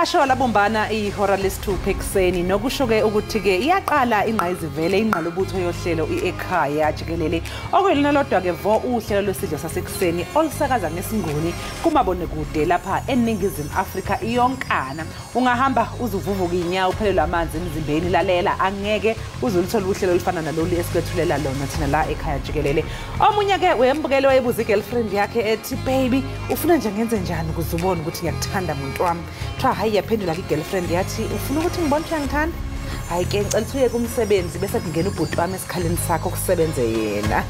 Lasho labumbana ihora lesithupha ekuseni nokusho ke ukuthi ke iyaqala ingqayizivele ingqalobutho yohlelo iEkhaya jikelele okuyilona lodwa ke vo uhlelo lwesidlo sasekuseni olusakaza ngesinguni kumabonekude lapha eNingizimu Afrika iyonkana. Ungahamba uzuvuvuka inyawo uphelelwe amanzi emzimbeni, lalela angeke uzuluthola uhlelo olufana nalolu esikwethulela lona thina la ekhaya jikelele. Omunye ke wembukelo wayebuza igirlfriend yakhe ethi baby ufuna nje ngenze njani ukuze ubone ukuthi ngiyakuthanda muntu wami. Kuthiwa hayi, yaphendula ke-girlfriend yathi ufuna ukuthi ngibone ukuthi uyangithanda? Hayi ke ngicela ukuthi uye kumsebenzi bese kungena ubhuti wami esikhaleni sakho kusebenze yena.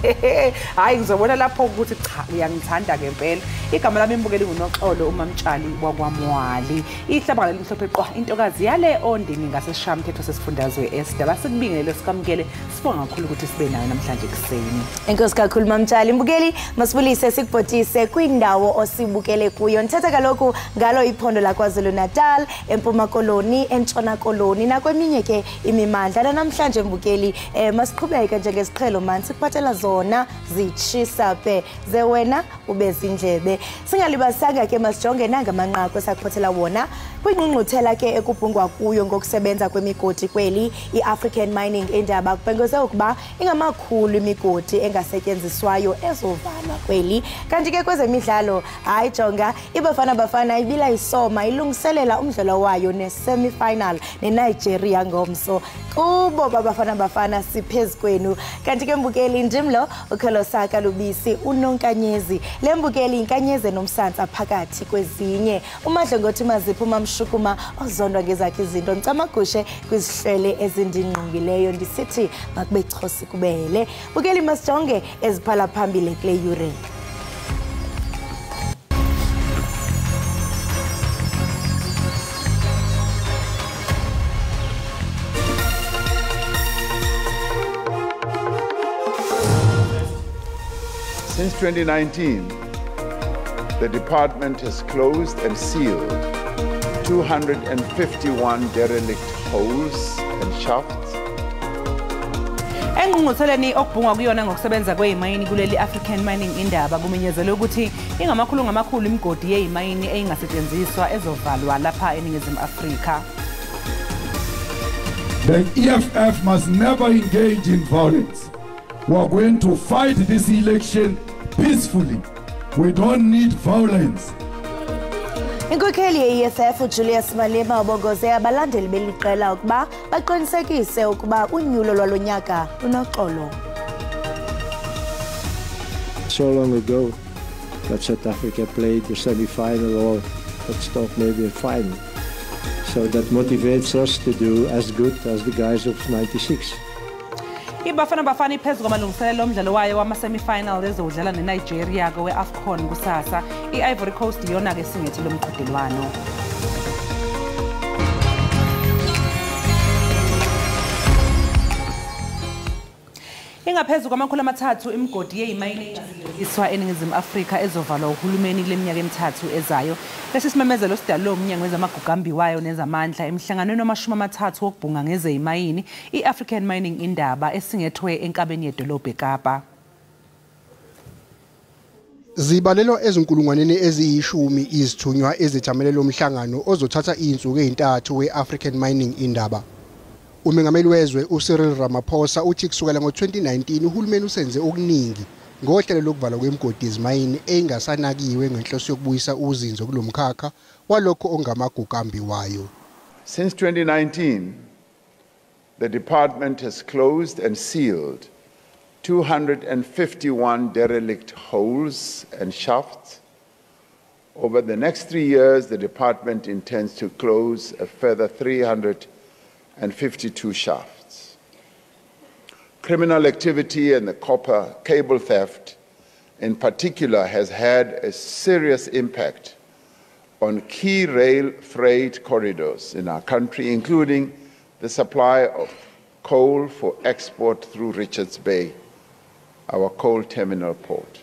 Hayi ngizobona lapho ukuthi cha uyangithanda ngempela. Igama lami imbukeli nguNoxolo uMamtshali wakwaMwali. Ihlabanga limhlophe qwa intokazi yale ondini ngaseshamthetho sesifundazwe esidaba sikubingelele sikamukele sibonga kakhulu ukuthi sibe nayo namhlanje ekuseni. Enkosi kakhulu Mamtshali. Mbukeli masibulise sikubhotise kwindawo osibukele kuyo. Ndithetha kaloku ngalo iphondo laKwaZulu Natal, eMpuma Koloni, eNtshona Koloni nakweminye ke imimandla. Namhlanje mbukeli masiqhubeke njengesiqhelo mani sikuphathela zona zitshisa phe ze wena ube zindlebe. Singalibasanga ke masijonge nangamanqaku esakuphathela wona kwingqungquthela ke ekubhungwa kuyo ngokusebenza kwemigodi kweli i-African Mining Indaba kubhengeze ukuba ingamakhulu imigodi engasetyenziswayo ezovalwa kweli. Kanti ke kwezemidlalo hayi jonga iBafana Bafana ibila isoma ilungiselela umdlalo wayo ne-semi-final neNigeria ngomso. Kubo baBafana Bafana siphezu kwenu. Kanti ke mbukeli ndimlo uKholosaka Lubisi uNonkanyezi. Le mbukeli inkanyeze nomsantsa phakathi kwezinye. UMadlongothi Mazipho Mamshukuma ozondwa ngezakhe izinto ncamagushe kwizihlwele ezindingqongileyo ndisithi makube chosi kubele. Bukeli masijonge eziphala phambili kule yure. Since 2019, the department has closed and sealed 251 derelict holes and shafts. Engqungqutheleni okubhungwa kuyona ngokusebenza kweyimayini kuleli African Mining Indaba kumenyezelwe ukuthi ingamakhulu ngamakhulu imigodi yeyimayini engasetshenziswa ezovalwa lapha eNingizimu Afrika. The EFF must never engage in violence. We are going to fight this election peacefully. We don't need violence. Inkokheli ye-EFF uJulius Malema ubongoze abalandeli beliqela ukuba baqinisekise ukuba unyulo lwalonyaka lunoxolo. So long ago that South Africa played the semi-final or let's talk maybe a final. So that motivates us to do as good as the guys of 96. iBafana Bafana iphezu kwamalungiselelo omdlalo wayo wama-semi-final ezowudlala neNigeria kowe-AFCON kusasa. I-Ivory Coast iyona ke singethe lo mqhudelwano. Ingaphezu kwamakhulu amathathu imigodi yeyimayini engasetshenziswa eNingizimu Afrika ezovalwa uhulumeni kule minyaka emithathu ezayo. Lesi simemezelo sidalwe umnyango wezamagugu ambiwayo nezamandla emhlanganweni wama-30 wokubhunga ngezeyimayini i-African Mining Indaba esingethwe enkabeni yedolobha eKapa. Zibalelwa ezinkulungwaneni eziyishumi izithunywa ezijamele lo mhlangano ozothatha izinsuku ezintathu we-African Mining Indaba. Umengameli wezwe uCyril Ramaphosa uthi kusukela ngo-2019 uhulumeni usenze okuningi ngohlelo lokuvalwa kwemigodi yezimayini engasanakiwe ngenhloso yokubuyisa uzinzo kulomkhakha walokho ongamagugu ambiwayo. Since 2019, the department has closed and sealed 251 derelict holes and shafts. Over the next 3 years, the department intends to close a further 352 shafts. Criminal activity and the copper cable theft in particular has had a serious impact on key rail freight corridors in our country, including the supply of coal for export through Richards Bay, our coal terminal port.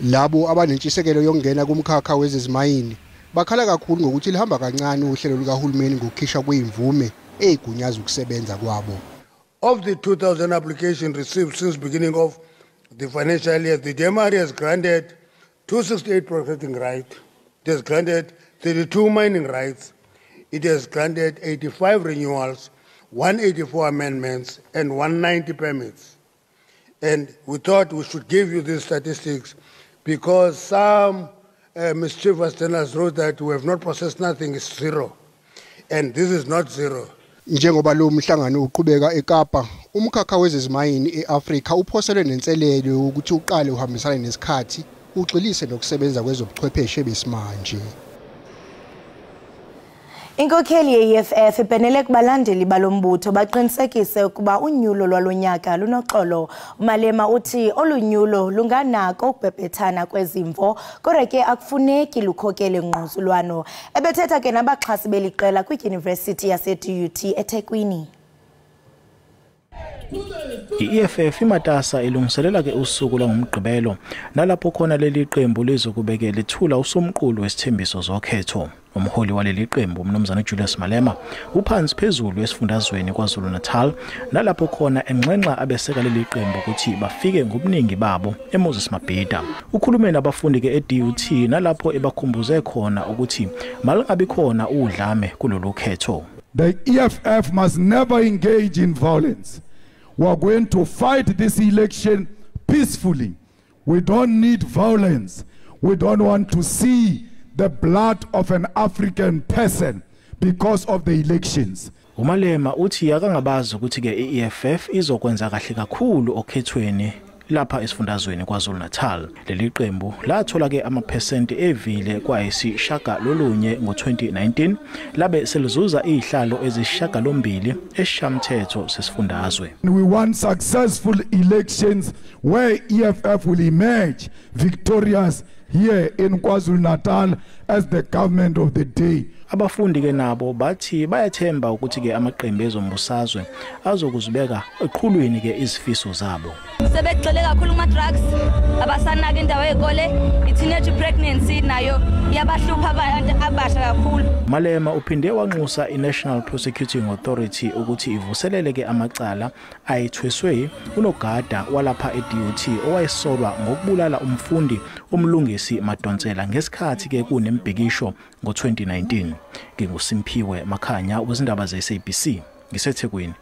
Labo abanentshisekelo yokungena kumkhakha wezezimayini bakhala kakhulu ngokuthi lihamba kancane uhlelo lukahulumeni ngokukhishwa kwemvume eyigunyaza ukusebenza kwabo. Of the 2,000 applications received since beginning of the financial year, the DMR has granted 268 processing rights, it has granted 32 mining rights, It has granted 85 renewals, 184 amendments, and 190 permits. And we thought we should give you these statistics because some mischievous journalists wrote that we have not processed nothing, it's zero. And this is not zero. Njengoba lo mhlangano uqhubeka eKapa, umkhakha wezezimayini eAfrika uphoselwe nenselelo ukuthi uqale uhambisane nesikhathi, ugxilise nokusebenza kwezobuchwepheshe besimanje. Inkokheli ye-EFF ibhenele kubalandeli balombutho baqinisekise ukuba unyulo lwalonyaka lunoxolo. UMalema uthi olunyulo lunganako ukubhebhethana kwezimvo, kodwa ke akufuneki lukhokele ngquzulwano. Ebethetha ke nabaxhasi beliqela kwidyunivesithi yase-DUT eThekwini. I-EFF imatasa ilungiselela ke usuku lwangoMgqibelo nalapho khona leli qembu lizokubeke lethula usomqulu wesithembiso zokhetho. Umholi waleli qembu uMnumzane Julius Malema uphansi phezulu esifundazweni KwaZulu-Natal nalapho khona enxenxa abeseka leli qembu ukuthi bafike ngobuningi babo eMoses Mabhida. Ukhulume nabafundi ke e-DUT nalapho ebakhumbuze khona ukuthi malingabi khona udlame kulolu khetho. The EFF must never engage in violence. We are going to fight this election peacefully. We don't need violence. We don't want to see the blood of an African person because of the elections. UMalema uthi akangabazi ukuthi ke i-EFF izokwenza kahle kakhulu okhethweni lapha esifundazweni KwaZulu-Natal. Leli qembu lathola ke amaphesenti evile kwayisishiyagalolunye ngo-2019 labe selizuza izihlalo ezisishiyagalombili esishamthetho sesifundazwe. We want successful elections where EFF will emerge victorious here in KwaZulu-Natal as the government of the day. Abafundi ke nabo bathi bayathemba ukuthi ke amaqembu ezombusazwe azokuzibeka eqhulwini ke izifiso zabo. Sebegxile kakhulu kuma drugs, abasanaka indawo yezikole, i-teenage pregnancy nayo iyabahlupha abantu abasha kakhulu. Malema uphinde wanxusa i-National Prosecuting Authority ukuthi ivuselele ke amacala ayithweswe unogada walapha e-DUT owayesolwa ngokubulala umfundi uMlungisi Madonsela ngesikhathi ke kunembhikisho ngo-2019. NginguSimphiwe Makhanya wezindaba ze-SABC ngiseThekwini.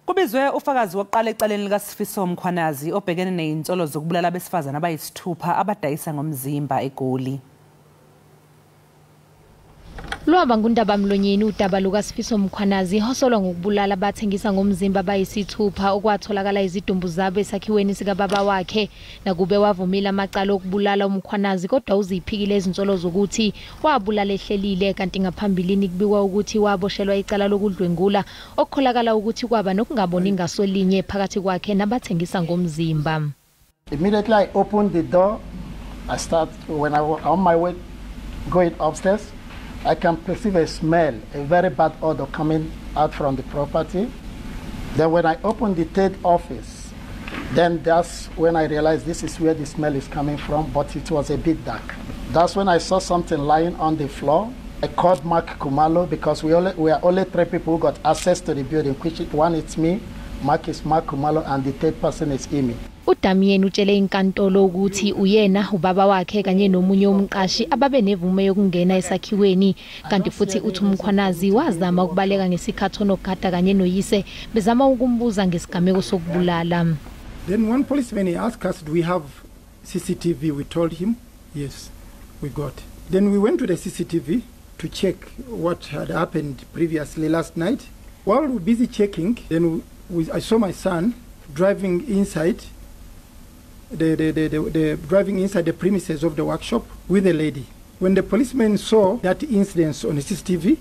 Kubizwe ufakazi wokuqala ecaleni likaSifiso Mkhwanazi obhekene nezinsolo zokubulala abesifazane abayisithupha abadayisa ngomzimba eGoli. Lwaba ngundabamlonyeni udaba lukaSifiso Mkhwanazi osolwa ngokubulala abathengisa ngomzimba abayisithupha okwatholakala izidumbu zabo esakhiweni sikababa wakhe. Nakube wavumile amacala okubulala uMkhwanazi, kodwa uziphikile izinsolo zokuthi wabulala ehlelile, kanti ngaphambilini kubikwa ukuthi waboshelwa icala lokudlwengula okukholakala ukuthi kwaba nokungaboni ngasolinye phakathi kwakhe nabathengisa ngomzimba. Immediately I opened the door, I start when I was on my way going upstairs, I can perceive a smell, a very bad odor coming out from the property. Then when I opened the third office, then that's when I realized this is where the smell is coming from, but it was a bit dark. That's when I saw something lying on the floor. I called Mark Kumalo because we are only three people who got access to the building, which one is me, Mark is Mark Kumalo, and the third person is Imi. uDamien utshele inkantolo ukuthi uyena ubaba wakhe kanye nomunye umqashi ababe nevume yokungena esakhiweni, kanti futhi uthi uMkhwanazi wazama ukubaleka ngesikhathi onogada kanye noyise bezama ukumbuza ngesigameko sokubulala. Then one policeman, he asked us, do we have CCTV? We told him, yes, we got. Then we went to the CCTV to check what had happened previously last night. While we were busy checking, then I saw my son driving inside driving inside the premises of the workshop with a lady. When the policemen saw that incident on the CCTV,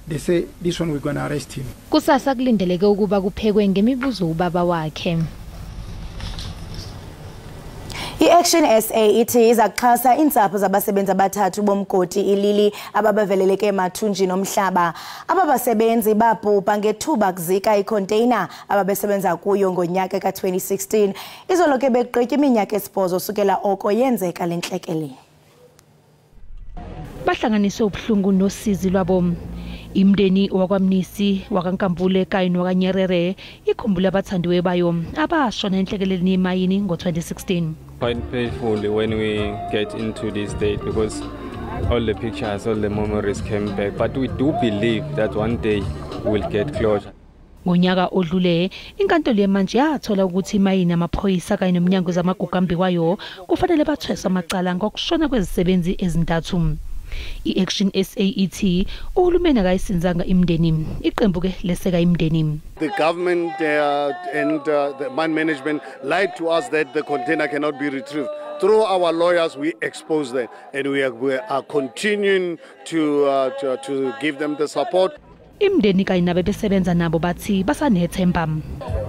they say, this one we're going to arrest him. Kusasa kulindeleke ukuba kuphekwe ngemibuzo ubaba wakhe. I-Action SA ithi izakuxhasa iintsapho zabasebenzi abathathu bomgodi iLili ababeveleleke emathunjini omhlaba. Ababasebenzi babhubha ngethuba kuzika ikhonteyina ababesebenza kuyo ngonyaka ka-2016. Izolo ke beqitya iminyaka esibhozo sukela oko yenzeka le ntlekele. Bahlanganiswe ubuhlungu nosizi lwabo. Imndeni wakwaMnisi, wakaNkambule kanye nowakaNyerere ikhumbula abathandiwe bayo abashona enhlekeleleni yemayini ngo-2016. Quite painful when we get into this state because All the pictures, all the memories came back. But we do believe that one day we'll get closure. Ngonyaka odlule inkantolo yemantshi yathola ukuthi imayini, amaphoyisa kanye nomnyango zamagugu ambiwayo kufanele bathweswe amacala ngokushona kwezisebenzi ezintathu. I-Action SA ithi uhulumeni akayisinzanga imindeni. Iqembu ke leseka imindeni. The government and the mine management lied to us that the container cannot be retrieved. Through our lawyers, we expose them, and we are continuing to give them the support. Imindeni kanye nabebesebenza nabo bathi basanethemba.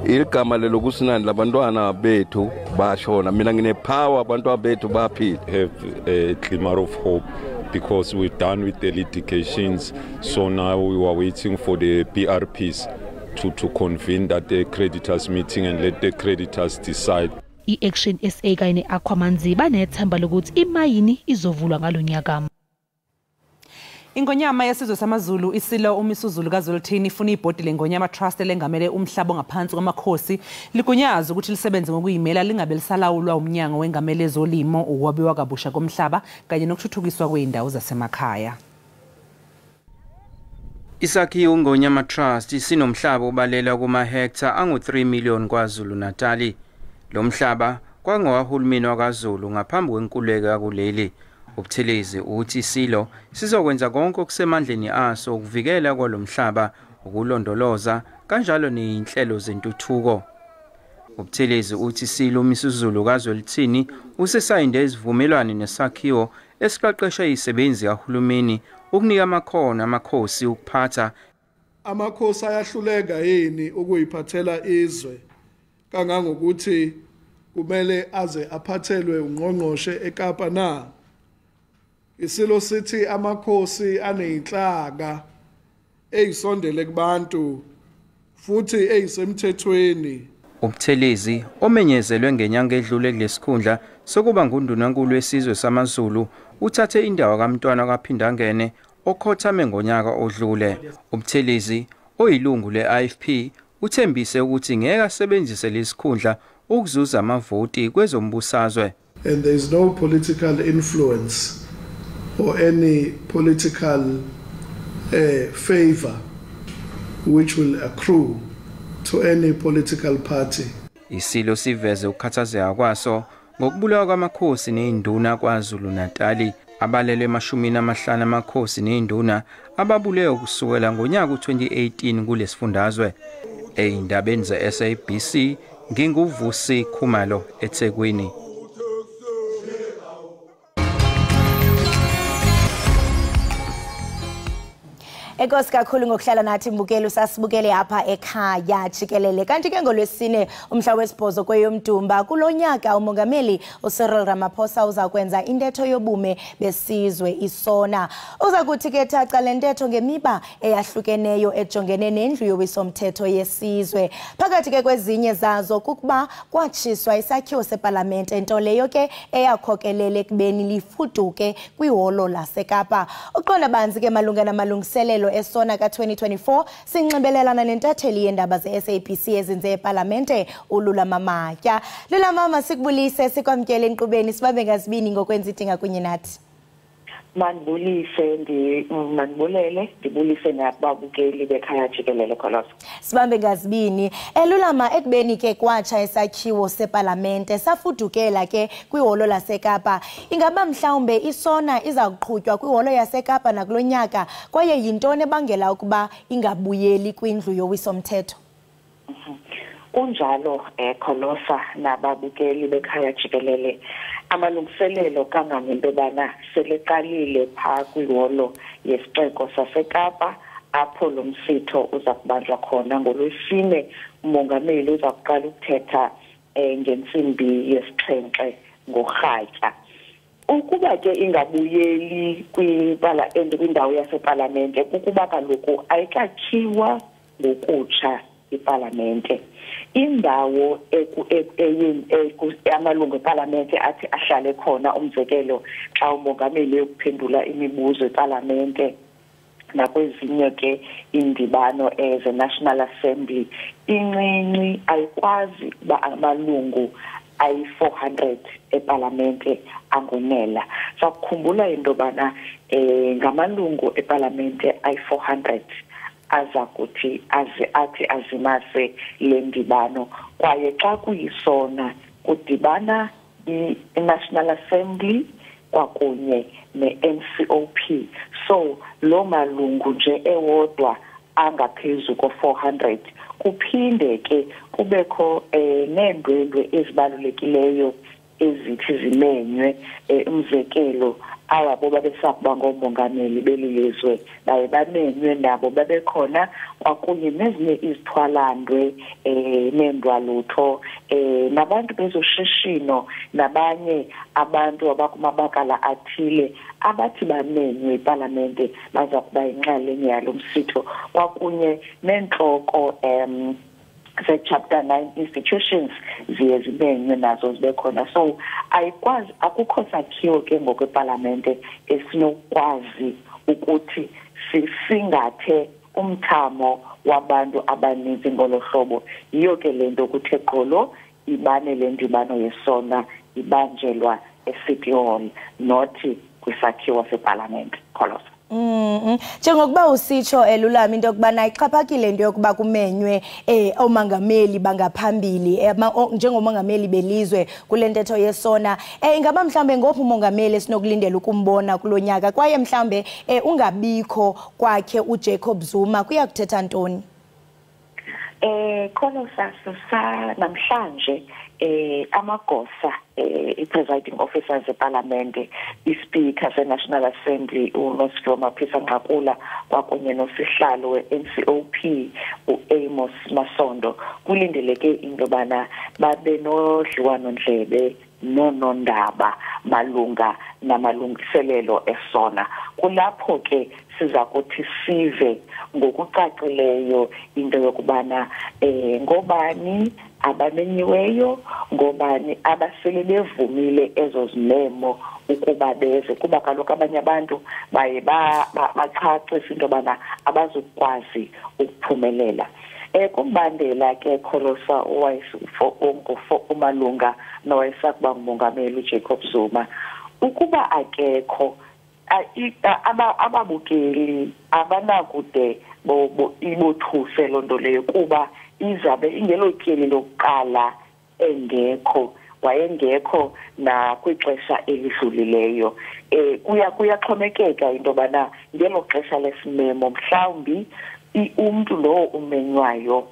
Igama lelo kusinani labantwana bethu bashona, mina ngine-power, abantwana bethu baphila. Have a glimmer of hope because we're done with the litigations. So now we are waiting for the BRPs to convene that the creditors meeting and let the creditors decide. I-Action SA kanye ne-Aquamanzi banethemba lokuthi imayini izovulwa ngalonyaka. Ingonyama yesizwe samaZulu, isilo uMisuzulu kaZwelithini, ifuna ibhodi leNgonyama Trust elengamele umhlaba ongaphansi kwamakhosi ligunyaze ukuthi lisebenze ngokuyimela, lingabe lisalawulwa umnyango wengamele ezolimo, ukwabiwa kabusha komhlaba kanye nokuthuthukiswa kwey'ndawo zasemakhaya. Isakhiwo Ngonyama Trust sinomhlaba obalelwa kuma-hectare angu-3 million KwaZulu Natali. Lo mhlaba kwangowahulumeni wakwaZulu ngaphambi kwenkululeko yakuleli. UButhelezi uthi isilo sizokwenza konke okusemandleni aso ukuvikela kwalomhlaba, ukulondoloza kanjalo nezinhlelo zentuthuko. UButhelezi uthi isilo uMisuzulu kaZwelithini usesayinde isivumelwano nesakhiwo esiqeqesha izisebenzi kahulumeni ukunika amakhono amakhosi ukuphatha. Amakhosi ayahluleka yini ukuyiphathela izwe kangangokuthi kumele aze aphathelwe ungqongqoshe eKapa na? Isilo sithi amakhosi aneyinhlaka eyisondele kubantu futhi eyisemthethweni. UButhelezi, omenyezelwe ngenyanga edlule kulesikhundla sokuba ngundunankulu wesizwe samaZulu, uthathe indawo kaMntwana kaPhindangene okhothame ngonyaka odlule. UButhelezi, oyilungu le-IFP, uthembise ukuthi ngeke asebenzise lesikhundla ukuzuza amavoti kwezombusazwe. And there is no political influence or any political favor which will accrue to any political party. Isilo siveze ukukhathazeka kwaso ngokubulawa kwamakhosi nezinduna KwaZulu Natali, abalelwe ema-50 amakhosi nezinduna ababulewe kusukela ngonyaka u-2018 kulesifundazwe. Ey'ndabeni ze-SABC, nginguVusi Khumalo, eThekwini. Enkosi kakhulu ngokuhlala nathi, mbukeli, usasibukele apha ekhaya jikelele. Kanti ke ngolwesine umhla wesibhozo kweyoMdumba kulo nyaka, umongameli uCyril Ramaphosa uza kwenza intetho yobume besizwe, isona. Uza kuthi ke thaca le ntetho ngemiba eyahlukeneyo ejongene nendlu yowiso-mthetho yesizwe. Phakathi ke kwezinye zazo kukuba kwatshiswa isakhiwo sepalamente, nto leyo ke eyakhokelela ekubeni lifuduke kwiholo laseKapa. Uqonda banzi ke malunga namalungiselelo esona ka-2024, sinxibelelana nentatheli yeendaba ze-SABC ezinze epalamente, uLulama Matya. Lulama, sikubulise, sikwamkele enkqubeni, sibambe ngazibini ngokwenza idinga kunye nathi. Mandibulise, mandibulele, ndibulise nababukeli bekhaya jikelele, Kholosa. Sibambe ngazibini. Elulama, ekubeni ke kwatsha isakhiwo sepalamente, safudukela ke kwiholo laseKapa, ingaba mhlawumbe isona iza kuqhutywa kwiholo yaseKapa nakulo nyaka, kwaye yintoni ebangela ukuba ingabuyeli kwindlu yowiso-mthetho? Kunjalo, Kholosa nababukeli bekhaya jikelele, amalungiselelo kangangento yobana seleqalile phaa kwiholo yesixeko saseKapa, apho lo msitho uza kubanjwa khona ngolwesine. Umongameli uza kuqala ukuthetha ngentsimbi 7 ngorhatya. Ukuba ke ingabuyeli kwindawo yasepalamente kukuba kaloku ayikakhiwa ngokutsha ipalamente. Indawo amalungu epalamente athi ahlale khona, umzekelo xa umongameli eyokuphendula imibuzo epalamente nakwezinye ke iindibano ze-National Assembly, incinci, ayikwazi uba amalungu ayi-400 epalamente angonela. Sakukhumbula into yobana ngamalungu epalamente ayi-400 aza kuthi athi azimase le ndibano, kwaye xa kuyisona kudibana i-National Assembly kwakunye ne-NCOP. So lo malungu nje ewodwa angaphezu ko-400. Kuphinde ke kubekho neendwendwe ezibalulekileyo ezithi zimenywe, umzekelo awabo babesakuba ngoomongameli beli lizwe baye bamenywe nabo babekhona, kwakunye nezinye izithwalandwe neendwalutho nabantu bezoshishino nabanye abantu abakumabakala athile abathi bamenywe ipalamente baza kuba yinxalenye yalo msitho, kwakunye neentloko ze-Chapter 9 institutions ziye zimenywe nazo zibe khona. So ayikwazi, akukho sakhiwo ke ngokwepalamente esinokwazi ukuthi sisingathe umthamo wabantu abaninzi ngolo hlobo. Yiyo ke le nto kuthe gqolo ibane le ndibano yesona ibanjelwa eCity Hall, not kwisakhiwo sepalamente. Kholosa. Njengokuba usitsho Lulama into yokubana ixhaphakile into yokuba kumenywe omongameli bangaphambili njengomongameli belizwe kule ntetho yesona, ingaba mhlambe ngophi umongameli esinokulindela ukumbona kulo nyaka, kwaye mhlambe ungabikho kwakhe uJacob Zuma kuya kuthetha ntoni? Kholosa, namhlanje amagosa, i-presiding officers epalamente, i-speaker se-National Assembly uNosiviwe Mapisa-Nqakula kwakunye nosihlalo we-NCOP u-Amos Masondo, kulindeleke into yobana babe nodliwano-ndlebe noonondaba malunga namalungiselelo esona. Kulapho ke siza kuthi sive ngokucacileyo into yokubana ngobani abamenyiweyo, ngobani abasele bevumile ezo zimemo ukuba beze, kuba kaloku abanye abantu baye bachacise into yobana abazukwazi ukuphumelela. Kumbandela ke Kholosa umalunga nowayesakuba ngumongameli uJacob Zuma, ukuba akekho ababukeli abanakude ibothuse loo nto leyo, kuba izabe ingelotyeli lokuqala engekho, wayengekho nakwixesha elidlulileyo. Kuyaxhomekeka into yobana ngelo xesha lesimemo mhlawumbi umntu lowo umenywayo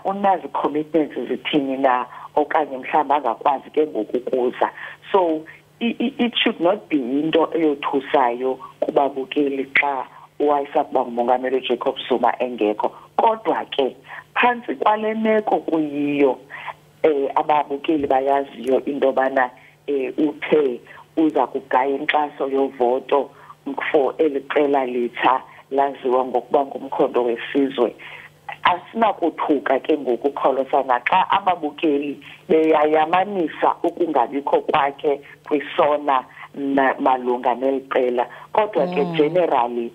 unazi commitments zithini na, okanye mhlawumbi angakwazi ke ngoku ukuza. So it should not be into eyothusayo kubabukeli xa owayesakuba ngumongameli uJacob Zuma engekho. Kodwa ke phantsi kwale meko kuyiyo, ababukeli bayaziyo into yobana uthe uza kugaya inkxaso yovoto for eli qela litsha laziwa ngokuba ngumkhondo wesizwe. Asinakuthuka ke ngoku Kholosa naxa ababukeli beyayamanisa ukungabikho kwakhe kwisona malunga neli qela. Kodwa ke generally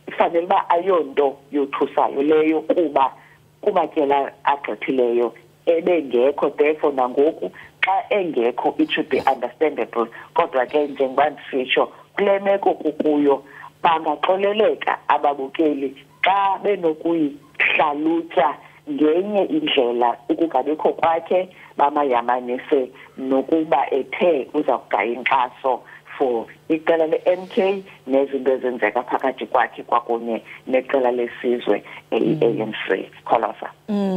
ifanele uba ayonto yothusayo leyo, kuba kumatyela agqithileyo ebengekho, therefore nangoku xa engekho it should be understandable. Kodwa ke njengoba ndisitsho, kule meko kukuyo bangaxoleleka ababukeli xa benokuyihlalutya ngenye indlela ukungabikho kwakhe, bamayamanise nokuba ethe uza kugaya inkxaso for iqela le-MK nezinto ezenzeka phakathi kwakhe kwakunye neqela lesizwe i-ANC. Kholosa.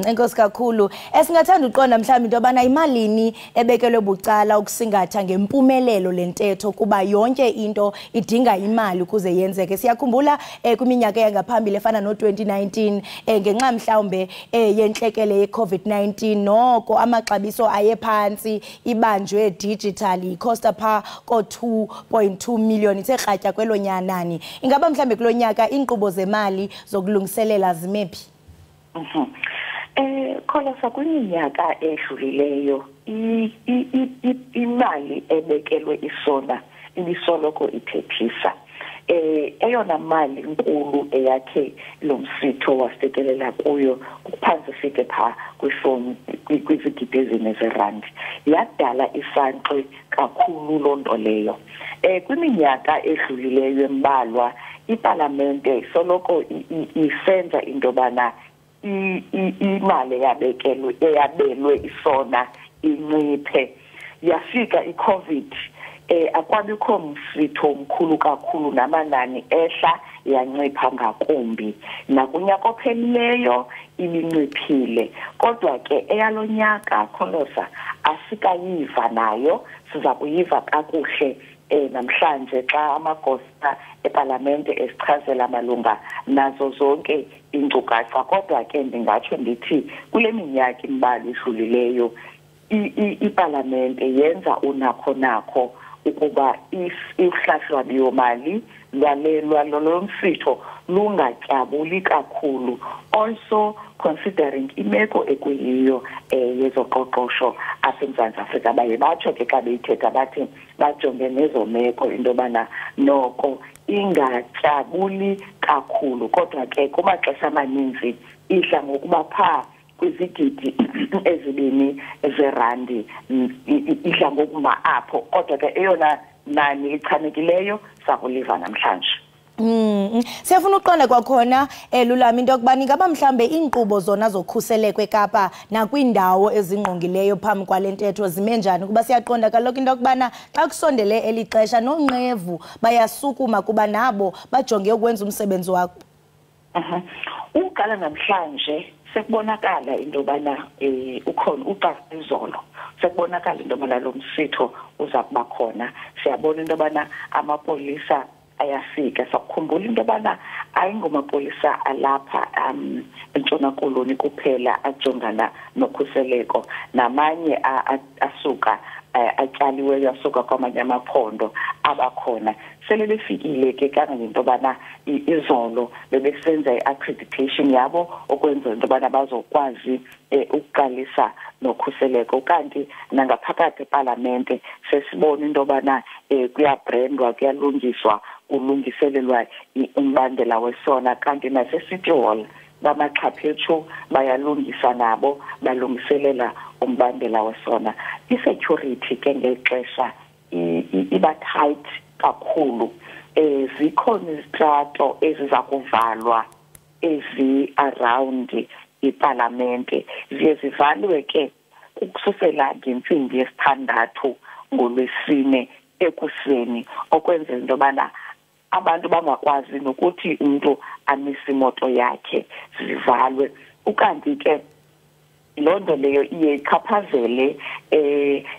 Enkosi kakhulu. Esingathanda uqonda mhlawumbi into yobana imalini ebekelwe bucala ukusingatha ngempumelelo le ntetho, kuba yonke into idinga imali ukuze yenzeke. Siyakhumbula kwiminyaka yangaphambili efana no-2019 ngenxa mhlawumbe yentlekele ye-COVID-19, noko amaxabiso ayephantsi, ibanjwe digitally, ikhosta phaa ko-2.2 million, ithe kratya kwelo nyanani. Ingaba mhlawumbe kulo nyaka iinkqubo zemali zokulungiselela zimephi? Kholosa, kwiminyaka edlulileyo imali ebekelwe isona ibisoloko ithethisa. Eyona mali inkulu eyakhe lo msitho wafikelela kuyo kuphantsi fike pha kwifoni kwizigidi 4 zerandi. Yadala isankxwe kakhulu loo nto leyo. Kwiminyaka edlulileyo embalwa ipalamente soloko isenza into yobana imali eyabelwe isona inciphe. Yafika iCovid, akwabikho msitho omkhulu kakhulu, namanani ehla yancipha ngakumbi. Nakunyaka ophelileyo ibinciphile, kodwa ke eyalonyaka Kholosa asikayiva nayo, siza kuyiva kakuhle namhlanje xa amagosa epalamente esichazela malunga nazo zonke iinkcukacha. Kodwa ke ndingatsho ndithi kule minyaka imbalwa idlulileyo ipalamente yenza unakho nakho ukuba uhlahlwa-lwabiwo-mali lwalo msitho lungatyabuli kakhulu, also considering imeko ekuyiyo yezoqoqosho apha eMzantsi Afrika. Baye batsho ke xa beyithetha bathi bajonge nezo meko into yobana noko ingatyabuli kakhulu, kodwa ke kumaxesha amaninzi idla ngokuba phaa kwizigidi 2 zerandi, idla ngokuma apho. Kodwa ke eyona nani lichanekileyo sakuliva namhlanje. Siyafuna uqonda kwakhona Lulama into yokubana ingaba mhlambe iinkqubo zona zokhuseleko eKapa nakwiindawo ezingqongileyo phambi kwale ntetho zime njani, kuba siyaqonda kaloku into yokubana xa kusondele eli xesha noonqevu bayasukuma kuba nabo bajonge ukwenza umsebenzi wabo. Uqala namhlanje sekubonakala into yobana ukhona uqala izolo, sekubonakala into yobana lo msitho uza kuba khona. Siyabona into yobana amapolisa ayafika. Sakukhumbula into yobana ayingomapolisa alapha eNtshona Koloni kuphela ajongana nokhuseleko, namanye asuka atyaliweyo asuka kwamanye amaphondo abakhona. Sele befikile ke kangangento yobana izolo bebesenza i-accreditation yabo ukwenzela into yobana bazokwazi ukuqalisa nokhuseleko. Kanti nangaphakathi epalamente sesibona into yobana kuyabrandwa, kuyalungiswa, kulungiselelwa umbandela wesona. Kanti nase-City Hall bamaxhaphetshu bayalungisa nabo, balungiselela umbandela wesona. I-security ke ngeli xesha iba tight kakhulu. Zikhona izitrato eziza kuvalwa ezi-around ipalamente, ziye zivalwe ke ukususela ngentsimbi yesithandathu ngolwesine ekuseni, okwenzela into yobana abantu bangakwazi nokuthi umntu amise imoto yakhe, zivalwe. Ukanti ke loo nto leyo iye ichaphazele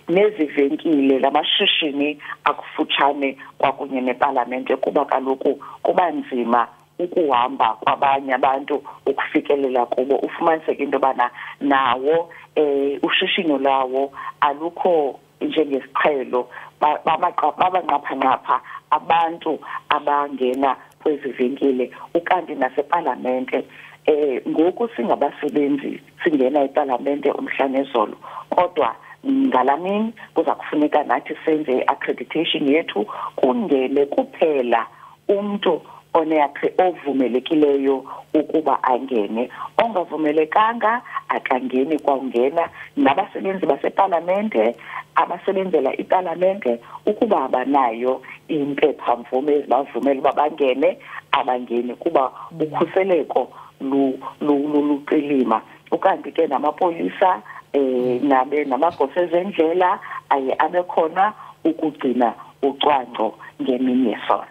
nezivenkile namashishini akufutshane kwakunye nepalamente, kuba kaloku kuba nzima ukuhamba kwabanye abantu ukufikelela kubo. Ufumaniseke into yobana nawo ushishino lawo alukho njengesiqhelo, babanqaphanqapha abantu abangena kwezi venkile. Ukanti nasepalamente ngoku singabasebenzi singena epalamente umhla nezolo, kodwa ngalamini kuza kufuneka nathi senze i-accreditation yethu, kungene kuphela umntu ovumelekileyo ukuba angene, ongavumelekanga akangeni kwawungena. Nabasebenzi basepalamente abasebenzela ipalamente ukuba abanayo impephamvume ezibavumela uba bangene, abangeni, kuba ukhuseleko luqilima. Ukanti ke namapolisa nabe namagosa ezendlela aye abekhona ukugcina ucwangco ngemini yesona.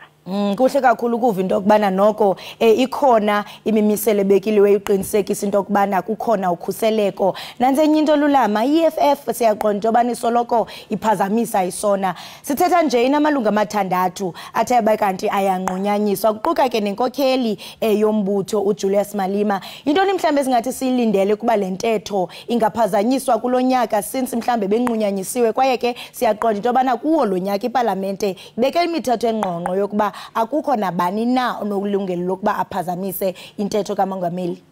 Kuhle kakhulu ukuva into yokubana noko ikhona imimiselo ebekileyo iqinisekisa into yokubana kukhona ukhuseleko. Nantsi enye into Lulama, i-EFF siyaqonda into yobana isoloko iphazamisa isona. Sithetha nje inamalungu 6 athe abe kanti ayanqunyanyiswa, kuquka ke nenkokheli yombutho uJulius Malema. Yintoni mhlawumbe esingathi siyilindele kuba le ntetho ingaphazanyiswa kulo nyaka since mhlawumbe benqunyanyisiwe, kwaye ke siyaqonda into yobana kuwo lo nyaka ipalamente ibeke imithetho engqongqo yokuba akukho nabani na onolungelo lokuba aphazamise intetho kamongameli?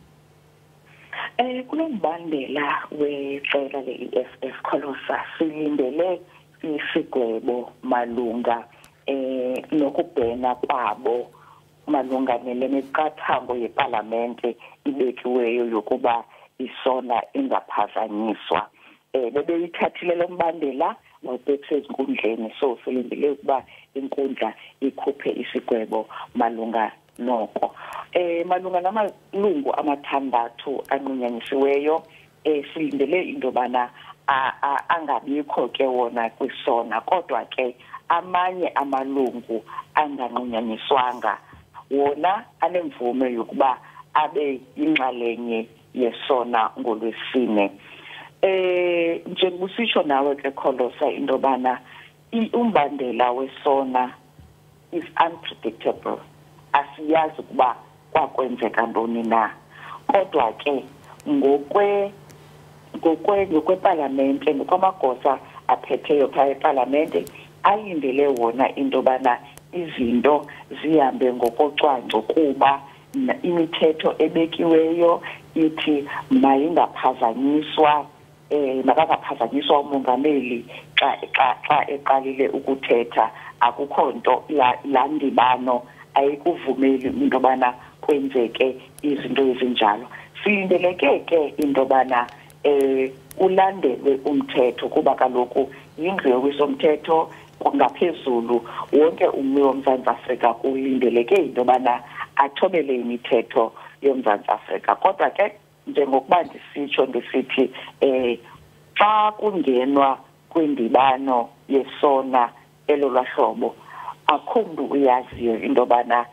Kulo mbandela weqela le-EFF, Kholosa, silindele isigwebo malunga Nokubhena kwabo malunga nele miqathango yepalamente ibekiweyo yokuba isona ingaphazanyiswa. Bebeyithathile lo mbandela bawubhekise ezinkundleni, so silindele ukuba inkundla ikhuphe isigwebo malunga noko. Malunga namalungu amathandathu anqunyanyisiweyo, silindele into yobana angabikho ke wona kwisona, kodwa ke amanye amalungu anganqunyanyiswanga wona anemvume yokuba abe yinxalenye yesona ngolwesine. Njengoba nawe ke Kholosa into yobana umbandela wesona is unpredictable, asiyazi ukuba kwakwenzeka ntoni na, kodwa ke ngokwepalamente, ngokwamagosa aphetheyo phaa epalamente, alindele wona into yobana izinto zihambe ngokocwangco, kuba imithetho ebekiweyo ithi mayingaphazanyiswa, makangaphazanyiswa umongameli xa eqalile ukuthetha. Akukho nto laa ndibano ayikuvumeli into yobana kwenzeke izinto ezinjalo. Silindeleke ke into yobana ulandelwe umthetho, kuba kaloku yindlu yowiso-mthetho ngaphezulu, wonke ummi woMzantsi Afrika kulindeleke into yobana athobele imithetho yoMzantsi Afrika. Kodwa ke njengokuba ndisitsho ndisithi xa kungenwa kwindibano yesona elolwahlobo, akho mntu uyaziyo into yobana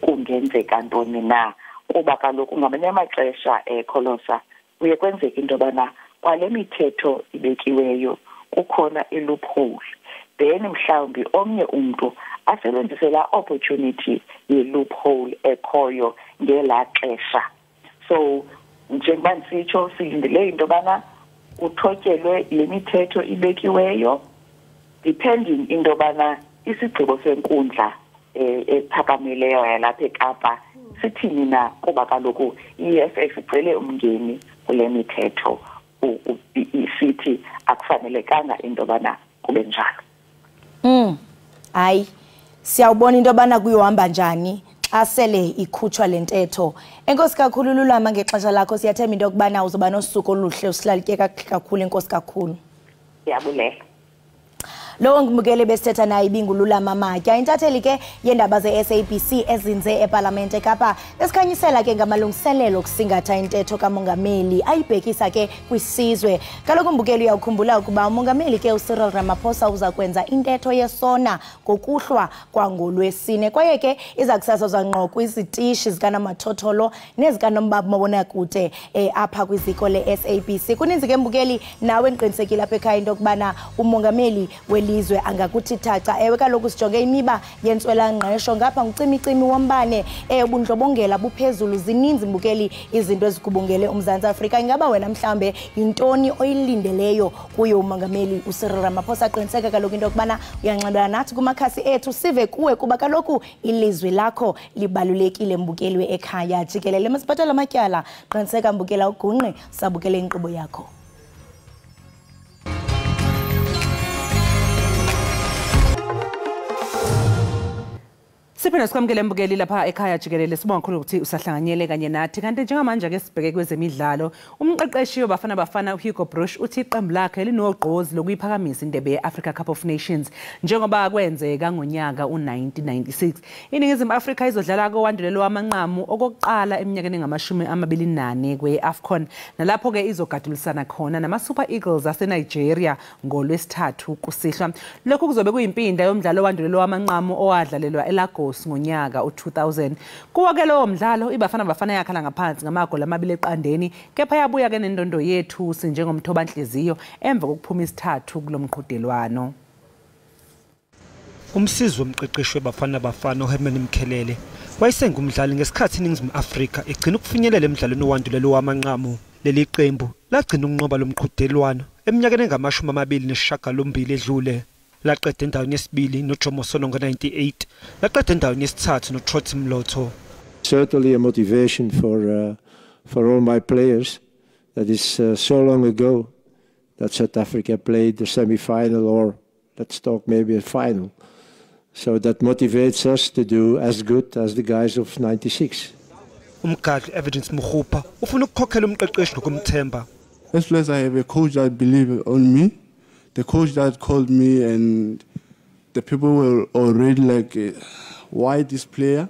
kungenzeka ntoni na, kuba kaloku ngamanye amaxesha Kholosa kuye kwenzeka into yobana kwale mithetho ibekiweyo kukhona i-loophole, then mhlawumbi omnye umntu asebenzise laa opportunity ye-loophole ekhoyo ngelaa xesha. So njengoba ndisitsho, silindele into yobana kuthotyelwe le mithetho ibekiweyo, depending into yobana isigqibo senkundla ephakamileyo yalapha eKapa sithini na, kuba kaloku i-EFF icele umngeni kule mithetho isithi akufanelekanga into yobana kube njalo. Hayi, siyawubona into yobana kuyohamba njani xa sele ikhutshwa le ntetho. Enkosi kakhulu Lulama ngexesha lakho, siyathemba into yokubana uzoba nosuku oluhle, usilalutye kakhulu. Enkosi kakhulu. Siyabulela. Lowo ngibukele besithetha naye ibinguLulama Matya, intatheli ke yeendaba ze-SABC ezinze epalamente eKapa, esikhanyisela ke ngamalungiselelo okusingatha intetho kamongameli ayibhekisa ke kwisizwe. Kaloku mbukeli uyawukhumbula ukuba umongameli ke uCyril Ramaphosa uza kwenza intetho yesona ngokuhlwa kwangolwesine, kwaye ke iza kusasazwa ngqo kwizitishi zikanomathotholo nezikanomabonakude apha kwiziko le-SABC. Kuninzi ke mbukeli, nawe ndiqinisekile apha ekhaya into yokubana umongameli welizwe angakuthi thaca. Ewe kaloku sijonge imiba yentswelangqesho, ngapha ngucimicimi wombane, ubundlobongela buphezulu, zininzi mbukeli izinto ezigubungele uMzantsi Afrika. Ingaba wena mhlawumbe yintoni oyilindeleyo kuye umongameli uCyril Ramaphosa? Qiniseka kaloku into yokubana uyanxibelana nathi kumakhasi ethu, sive kuwe, kuba kaloku ilizwi lakho libalulekile mbukeli we-ekhaya jikelele. Masibhatale amatyala, qiniseka mbukela ugungqi sabukele inkqubo yakho. Siphinde sikwamukele mbukeli lapha ekhaya jikelele, sibonga kakhulu ukuthi usahlanganyele kanye nathi. Kanti njengamanje ke sibheke kwezemidlalo. Umqeqeshi wabafana Bafana uHugo Broos uthi iqembu lakhe linogqozi lokuyiphakamisa indebe ye-Africa Cup of Nations njengoba kwenzeka ngonyaka u-1996. INingizimu Afrika izodlala kowandulelo wamanqamu okokuqala eminyakeni engama-24 kwe-AFCON, nalapho ke izogadulisana khona nama-Super Eagles aseNigeria ngolwesithathu kusihlwa. Lokhu kuzobe kuyimpinda yomdlalo wandulelo wamanqamu owadlalelwa eLagos ngonyaka u-2000. Kuwo ke lowo mdlalo iBafana Bafana yakhala ngaphansi ngamagoli 2 eqandeni, kepha yabuya ke nendondo yethusi njengomthobanhliziyo emva kokuphuma isithathu kulomqhudelwano. Umsizi womqeqeshi weBafana Bafana uHerman Mkhelele wayesengumdlali ngesikhathi iNingizimu Afrika igcina ukufinyelela emdlalweni owandulelo wamanqamu. Leli qembu lagcina ukunqoba lo mqhudelwano eminyakeni engama-28 edlule. Laqeda endaweni yesibili noJomo Sono ngo-98, laqeda endaweni yesithathu noTrot Mlotho. Certainly a motivation for all my players. That is so long ago that South Africa played the semi-final, or let's talk maybe a final. So that motivates us to do as good as the guys of 96. Umgadli Evidence Makgopa ufuna ukukhokhela umqeqeshi ngokumthemba. First place, I have a coach that believed on me. The coach that called me, and the people were already like, why this player?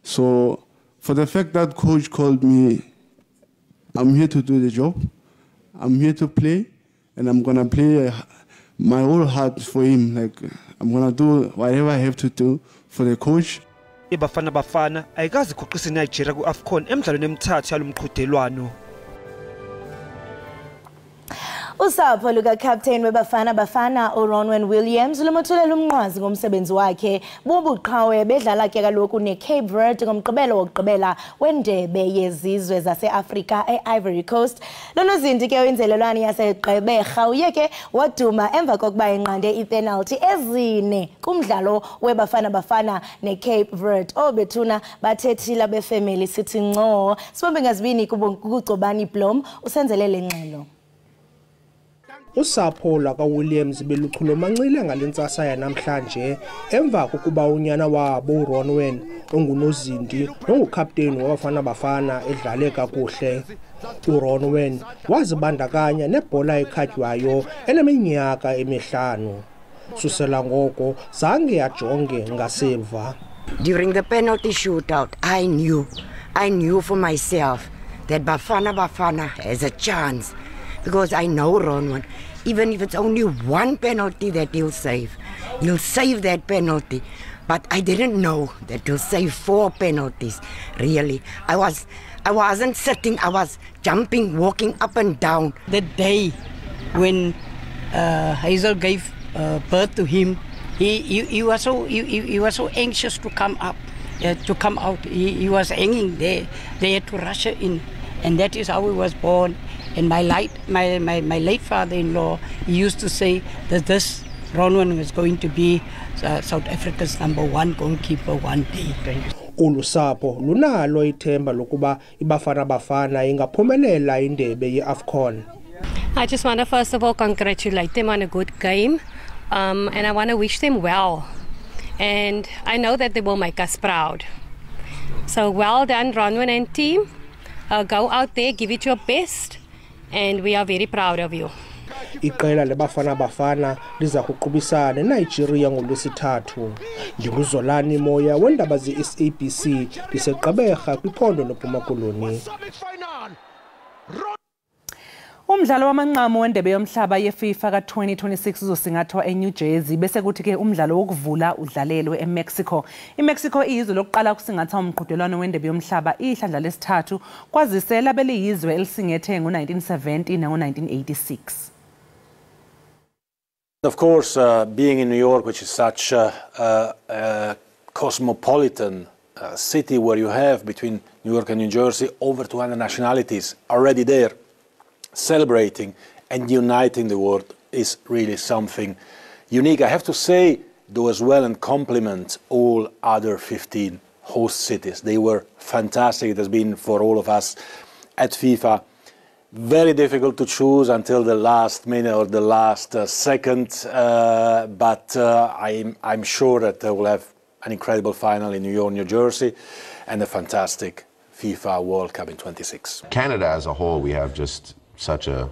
So for the fact that coach called me, I'm here to do the job. I'm here to play, and I'm gonna play my whole heart for him. Like, I'm gonna do whatever I have to do for the coach. IBafana Bafana ayikaze iguqise iNigeria ku-AFCON emidlalweni emithathu yalomqhudelwano. Usapho lukaCaptain weBafana Bafana uRonwen Williams lumothulela umnqwazi ngomsebenzi wakhe bobuqhawe bedlala ke kaloku neCape Verde ngomgqibelo wokugqibela wendebe yezizwe zase-Afrika e-Ivory Coast. Lonozinti ke wenzelelwane yaseGqeberha uye ke waduma emva kokuba enqande ipenalty ezine kumdlalo weBafana Bafana neCape Verde. Obethuna bathethile befamily sithi nco. Sibambe ngazibini kuGcobani Blom usenzelele ngxelo. Usapho lwakwaWilliams beluchulumancile ngale ntsasa yanamhlanje emva kokuba unyana wabo uRonwen ongunozinti nongukapteni waBafana Bafana edlale kakuhle. uRonwen wazibandakanya nebhola ekhatywayo eneminyaka emihlanu. Susela ngoko zange ajonge ngasemva. During the penalty shootout, I knew for myself that Bafana Bafana has a chance. Because I know Ronwen, even if it's only one penalty that he'll save that penalty. But I didn't know that he'll save 4 penalties, really. I wasn't sitting, I was jumping, walking up and down. The day when Hazel gave birth to him, he was so anxious to come up, to come out. He was hanging there. They had to rush her in, and that is how he was born. And my late father-in-law, he used to say that this Ronwen was going to be South Africa's #1 goalkeeper one day. Olu sapho lunalo ithemba lokuba iBafana Bafana ingaphumelela indebe ye-AFCON. I just want to first of all congratulate them on a good game, and I want to wish them well. And I know that they will make us proud. So well done, Ronwen and team. Go out there, give it your best, and we are very proud of you. Iqela leBafana Bafana liza kuqubisana neNigeria ngolwesithathu. NginguZolani Moya wendaba ze-SABC ndiseGqeberha kwiphondo loMpuma Koloni. Umdlalo wamanqamu wendebe yomhlaba ye-FIFA ka-2026 uzosingathwa eNew Jersey bese kuthi ke umdlalo wokuvula udlalelwe eMexico. IMexico iyizwe lokuqala ukusingatha umqhudelwano wendebe yomhlaba ihlandla lesithathu kwazise labeliyizwe elisingethe ngo-1970 nango-1986. Of course, being in New York, which is such a cosmopolitan city where you have between New York and New Jersey over 200 nationalities already there, celebrating and uniting the world is really something unique. I have to say, though, as well, and compliment all other 15 host cities. They were fantastic. It has been for all of us at FIFA very difficult to choose until the last minute or the last second, but I'm sure that we'll have an incredible final in New York, New Jersey, and a fantastic FIFA World Cup in 26. Canada as a whole, we have just such a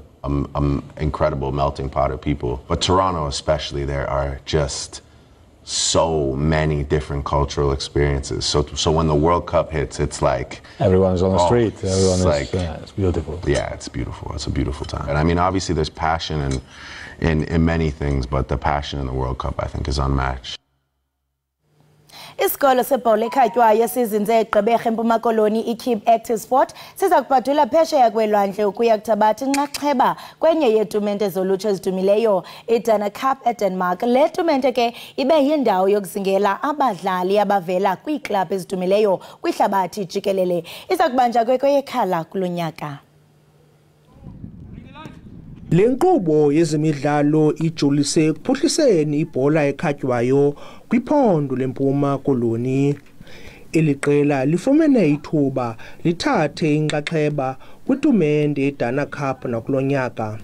incredible melting pot of people. But Toronto especially, there are just so many different cultural experiences. So when the World Cup hits, it's like everyone's on the street. Everyone is like, it's beautiful. Yeah, it's beautiful. It's a beautiful time. And I mean, obviously there's passion in many things, but the passion in the World Cup, I think, is unmatched. Isikolo sebhola ekhatywayo sizinze eGqeberha eMpuma Koloni iKeep Active Sport siza kubhadula phesheya kwelwandle ukuya kuthabatha inxaxheba kwenye yeetumente zolutsha ezidumileyo iDana Cup eDenmark. Le tumente ke ibe yindawo yokuzingela abadlali abavela kwiiklabhu ezidumileyo kwihlabathi jikelele. Iza kubanjwa kweyekhala kulo nyaka. Le nkqubo yezemidlalo ijolise ekuphuhliseni ibhola ekhatywayo kwiphondo leMpuma Koloni. Eli qela lifumene ithuba lithathe inxaxheba kwitumente yeDana Cup nakulo nyaka,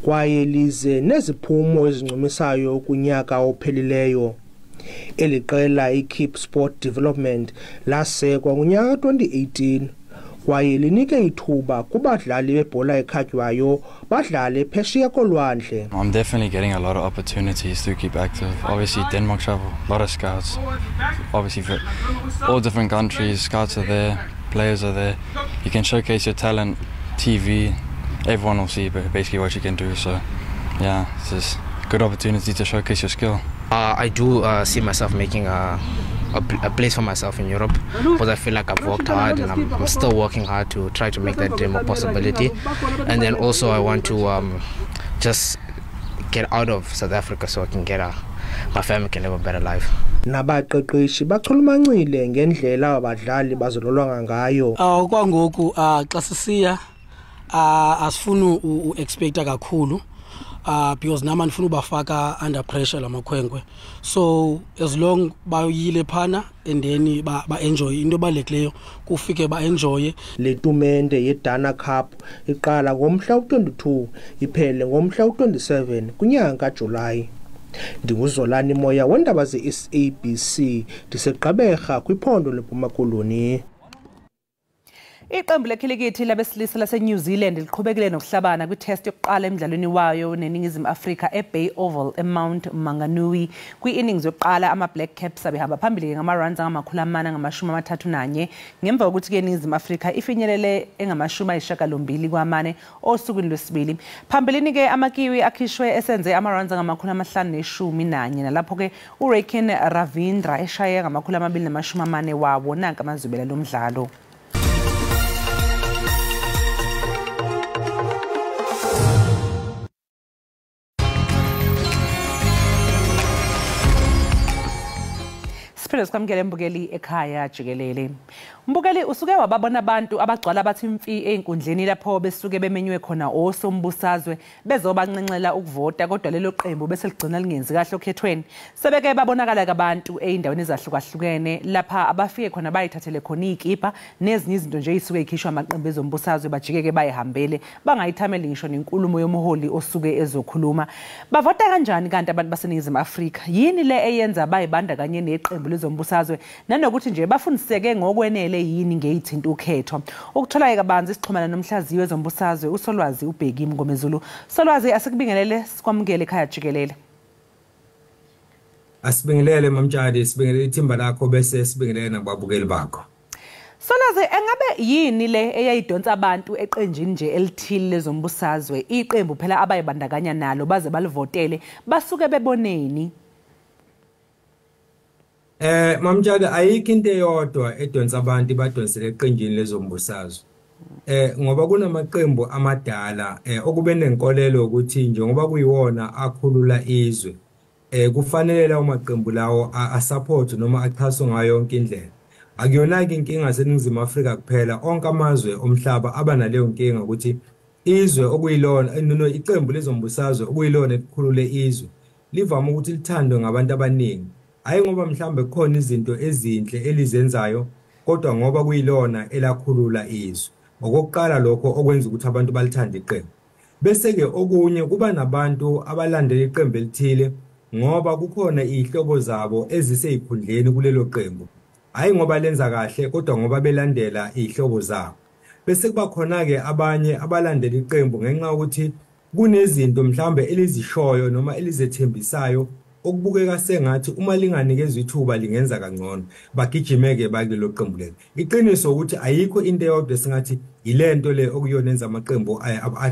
kwaye lize neziphumo ezincumisayo kunyaka ophelileyo. Eli qela iKeep Sport Development lasekwa ngonyaka 2018 kwaye linike ithuba kubadlali bebhola ekhatywayo badlale phesheya kolwandle. I'm definitely getting a lot of opportunities to keep active. Obviously Denmark travel, a lot of scouts. Obviously for all different countries, scouts are there, players are there. You can showcase your talent, TV, everyone will see basically what you can do. So yeah, it's just a good opportunity to showcase your skill. I do see myself making a place for myself in Europe, because I feel like I've worked hard and I'm still working hard to try to make that dream a possibility. And then also I want to just get out of South Africa so I can get my family can live a better life. Nabaqeqeshi bachulumancile ngendlela abadlali bazololonga ngayo. Okwangoku xa sisiya asifuni u-expecta kakhulu. Because nama ndifuna ubafaka under pressure lamakhwenkwe, so as long bayile phana and then ba-enjoy into ebalulekileyo kufike ba-enjoye. Le tumente yeDana Cup iqala ngomhla u-22 iphele ngomhla u-27 kunyanga kaJulayi. NdinguZolani Moya wendaba ze-SABC ndiseGqeberha kwiphondo leMpuma Koloni. Iqembu lekhilikithi labesilisa lase-New Zealand liqhubekile nokuhlabana kwi-test yokuqala emdlalweni wayo neNingizimu Afrika eBay Oval eMount Maunganui. Kwi-innings yokuqala ama-Black Caps abehamba phambili ngama-runs angama-431 ngemva kokuthi-ke iNingizimu Afrika ifinyelele engama-82 osukwini lwesibili. Phambilini-ke amaKiwi akhishwe esenze ama-runs angama-511 nalapho-ke uRakin Ravindra eshaye ngama-240 wawo. Nanka amazwibela lomdlalo. Siphinde sikwamukele mbukeli ekhaya jikelele. Mbukeli, usuke wababona abantu abagcwala bathi imfi einkundleni lapho besuke bemenywe khona osombusazwe bezobanxenxela ukuvota, kodwa lelo qembu bese ligcina lingenzi kahle okhethweni. Sebeke babonakala kabantu eindaweni ezahlukahlukene lapha abafike khona bayithathele khona izikipa nezinye izinto nje ezisuke ikhishwa amaqembu ezombusazwe, bajikeke bayihambele bangayithameli ngisho nenkulumo yomholi osuke ezokhuluma. Bavota kanjani kanti abantu baseNingizimu Afrika? Yini le eyenza bayibandakanye neqembu lezombusazwe, nanokuthi nje bafundiseke ngokwenele yini ngeyithinta ukhetho? Ukuthola kabanzi sixhumana nomhlaziyi wezombusazwe uSolwazi uBheki Mngomezulu. Solwazi, asikubingelele, sikwamukele ekhaya jikelele. Asibingelele Mamtshali, sibingelele ithimba lakho bese sibingelele nababukeli bakho. Solwazi, engabe yini le eyayidonsa abantu eqenjini nje elithile lezombusazwe, iqembu phela abayibandakanya nalo baze balivotele, basuke beboneni? Mamtshali, ayikho into eyodwa edonsa abantu badonsele eqenjini lezombusazwe. Ngoba kunamaqembu amadala okube nenkolelo ukuthi njengoba kuyiwona akhulula izwe, kufanele lawo maqembu lawo asupport noma axhaswe ngayo yonke indlela. Akuyona-ke inkinga seNingizimu Afrika kuphela, onke amazwe omhlaba aba naleyo nkinga ukuthi izwe okuyilona no iqembu lezombusazwe okuyilona elikhulule izwe livame ukuthi lithandwe ngabantu abaningi. Hayi ngoba mhlambe kukhona izinto ezinhle elizenzayo, kodwa ngoba kuyilona elakhulula izwe. Okokuqala lokho okwenza ukuthi abantu balithande iqembu. Bese-ke okunye kuba nabantu abalandela iqembu elithile ngoba kukhona iy'hlobo zabo eziseyikhundleni kulelo qembu. Hhayi ngoba lenza kahle, kodwa ngoba belandela iy'hlobo zabo. Bese kuba khona-ke abanye abalandela iqembu ngenxa yokuthi kunezinto mhlambe elizishoyo noma elizethembisayo okubukeka sengathi uma linganikezwa ithuba lingenza kangcono, bagijimeke bakulelo qembu lelo. Iqiniso ukuthi ayikho into eyodwa esingathi ilento le okuyona enza amaqembu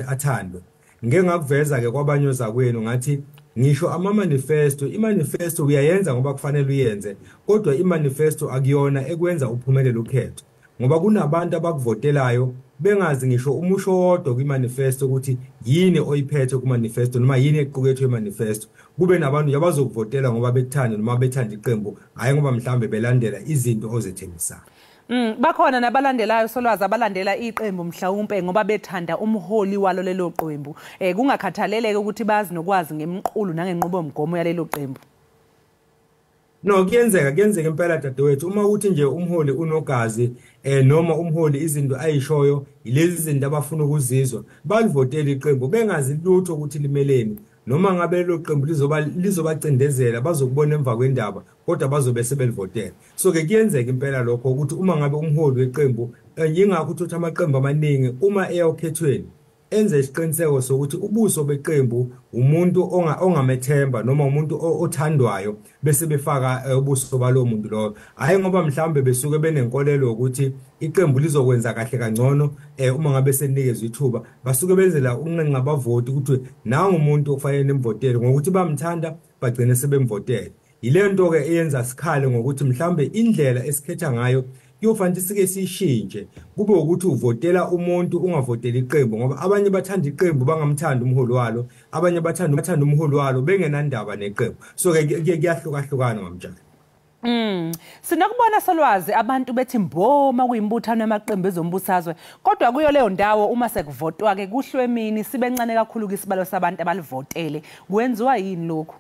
athandwe. Ngeke ngakuveza-ke kwabanye ozakwenu ngathi ngisho ama-manifesto, i-manifesto uyayenza ngoba kufanele uyenze, kodwa i-manifesto akuyona ekwenza uphumelele ukhetho, ngoba kunabantu abakuvotelayo bengazi ngisho umusho owodwa kwi-manifesto ukuthi yini oyiphethe ku-manifesto noma yini equkethwe i-manifesto. Kube nabantu abazokuvotela ngoba bekuthanda noma bethanda iqembu, hhayi ngoba mhlambe belandela izinto ozethembisayo. Bakhona nabalandelayo Solwazi abalandela iqembu mhlawumbe ngoba bethanda umholi walo lelo qembu, kungakhathaleleke ukuthi bazi nokwazi ngemqulu nangenqubomgomo yalelo qembu. No, kuyenzeka impela dadewethu. Uma uthi nje umholi unogazi noma umholi izinto ayishoyo ilezi zinto abafuna ukuzizwa, balivotela iqembu bengazi lutho ukuthi limeleni. Noma ngabe lelo qembu lizobacindezela bazokubona emva kwendaba, kodwa bazobe sebelivotela. So ke kuyenzeka impela lokho ukuthi uma ngabe umholi weqembu, yingakho uthatha amaqembu amaningi uma eya okhethweni enze isiqiniseko sokuthi ubuso beqembu umuntu ongamethemba noma umuntu othandwayo, bese befaka ubuso balo muntu loyo. Hayi ngoba mhlambe besuke benenkolelo ukuthi iqembu lizokwenza kahle kangcono uma ngabe senikezwe ithuba, basuke benzela ukunxenxa abavoti ukuthi nangu umuntu okufanele nimvotele, ngokuthi bamthanda bagcine sebemvotele. Yile nto ke eyenza sikhale ngokuthi mhlambe indlela esikhetha ngayo kuyofanele sike sishintshe, kube ukuthi uvotela umuntu ungavoteli iqembu, ngoba abanye bathanda iqembu bangamthanda umholi walo, abanye bathanda umholi walo bengenandaba neqembu. So ke kuyahlukahlukana mamtshana. Sinokubona solwazi abantu bethi mboma kuyimbuthano yamaqembu ezombusazwe, kodwa kuyo leyo ndawo uma sekuvotwa ke kuhlwe emini sibe ncane kakhulu isibalo sabantu abalivotele. Kwenziwa yini lokhu?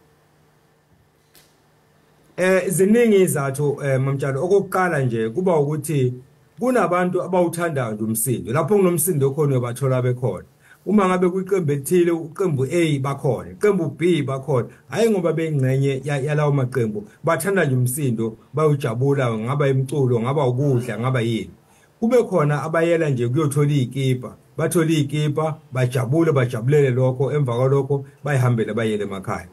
Ziningi izathu mamtshalo. Okokuqala nje kuba ukuthi kunabantu abawuthandayo nje umsindo, lapho kunomsindo khona uyobathola bekhona. Uma ngabe kuyiqembu elithile, uqembu A bakhona, iqembu B bakhona, hayi ngoba beyingxenye yalawo maqembu, bathanda nje umsindo, bayujabula, ngaba imculo, ngaba ukudla, ngaba yini. Kube khona abayela nje kuyothola izikipa, bathola izikipa, bajabule, bajabulele lokho, emva kwalokho bayihambele bayele emakhaya.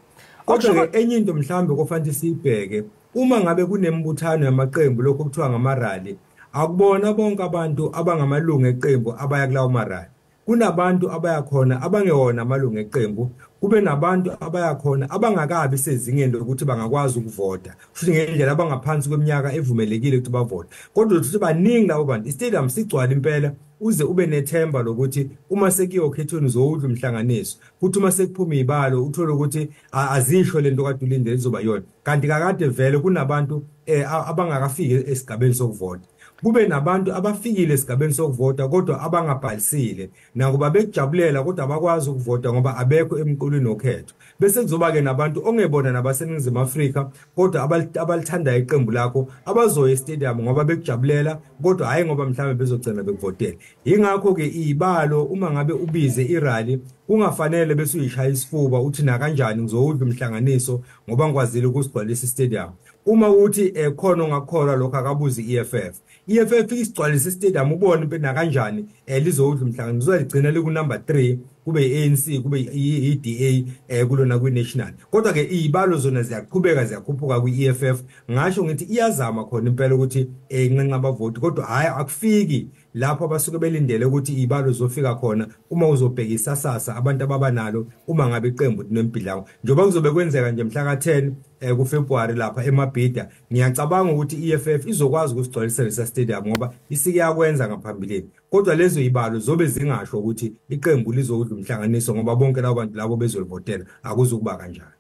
Kodwa ke enye into mhlambe kufanele siyibheke, uma ngabe kunembuthano yamaqembu lokho kuthiwa ngamarali, akubona bonke abantu abangamalungu eqembu abaya kulawo marali. Kunabantu abaya khona abangewona amalungu eqembu, kube nabantu abaya khona abangakabi sezingeni lokuthi bangakwazi ukuvota, futhi ngendlela abangaphansi kweminyaka evumelekile ukuthi bavote. Kodwa ukuthi baningi labo bantu, istadium sigcwala impela, uze ube nethemba lokuthi uma sekuyokhethweni uzowudla umhlanganiso, kuthi uma sekuphuma izibalo uthole ukuthi azisho lento kade ulindele izoba yona, kanti kakade vele kunabantu abangakafiki esigabeni sokuvota. Kube nabantu abafikile esigabeni sokuvota kodwa abangabhalisile, nakuba bekujabulela kodwa abakwazi ukuvota ngoba abekho emqulwini wokhetho. Bese kuzoba ke nabantu ongebona nabaseNingizimu Afrika kodwa abalithandayo iqembu lakho abazoya estadium ngoba bekujabulela, kodwa hayi ngoba mhlawumbe bezogcina bekuvotela. Yingakho ke izibalo uma ngabe ubize irally kungafanele bese uyishaya isifuba uthi na kanjani ngizowudla umhlanganiso ngoba ngikwazile ukusigcwalisa istadium. Uma uthi khona ongakholwa lokho akabuze i-EFF. I-EFF isigcwalisa istadium ubone impela kanjani lizowudla umhlanganiso, uzoligcina liku number 3, kube i-ANC, kube i-DA kulona kwi-national. Kodwa ke izibalo zona ziyaqhubeka ziyakhuphuka kwi-EFF. Ngasho ngithi iyazama khona impela ukuthi inxenxa abavoti, kodwa hayi akufiki lapho abasuke belindele ukuthi izibalo zofika khona. Uma uzobheka isasasa abantu ababanalo uma ngabe iqembu linempidlango, njengoba kuzobe kwenzeka nje mhla ka-10 kuFebruary lapha eMabhida, ngiyacabanga ukuthi i-EFF izokwazi ukusigcwalisela lesa stadium ngoba isike yakwenza ngaphambilini. Kodwa lezo izibalo zobe zingasho ukuthi iqembu lizodla umhlanganiso ngoba bonke labo bantu labo bezolivotela, akuzukuba kanjalo.